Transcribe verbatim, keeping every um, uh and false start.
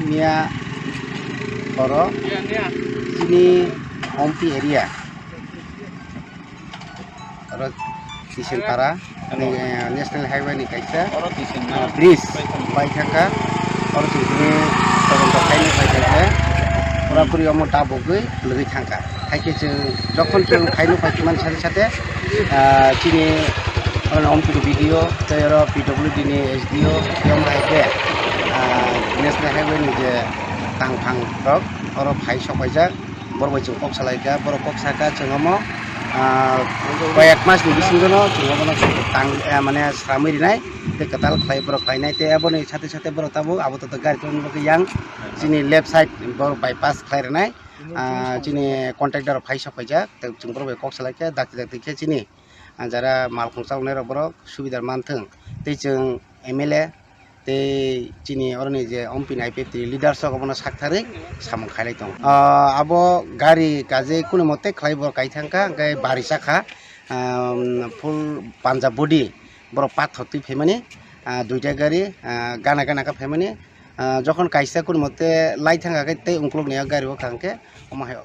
Miya oro chini Ompi area, oro Tisenpara ni, eh, National Highway ni kaisa, ah, bridge bai thangkha. Oro chwng tini todonto khaina bai thangkha. Pura puri omo tabugwi lwgwi thangkha. Hai khe chwng jokhon chwng khaina phaikha mani sate sate, ah, chini oro Ompi ni B D O tei oro P W D ni S D O tei omo hai khe, ah, National Highway ni je tangphang rok oro phai sok paijak. Borok bai chwng kok salai kha, borok kok saka chwng omo, ah, koi ek mas ni bisingo no chwng omo no tang, eh, mane sramwi rinai tei kwtal khlai borok khlainai tei aboni sate sate borok tabuk abo to gari tongmani bagwi yang chini left side borok bypass khlai rinai, ah, chini contractor rok phai sok paijak tei chwng borok bai kok salai kha dakti dakti khe chini, ah, jara malkhung chaloknai rok borok subida manthwng tei chwng M L A tei chini oroni je Ompi ni I P F T ni leaders rok obono saktharwi samung khailai tongo. Ah, abo gari kaje kunu mote khlai bo kaithang kha, hwnkhe bari chakha, ah, full panja body borok pathor twi phaimani, ah, duita gari, ah, gana gana khe phaimani, ah, jokhon kaisa kunu mote lai thang kha khe tei ukulukni gari o kha hwnkhe omo hai.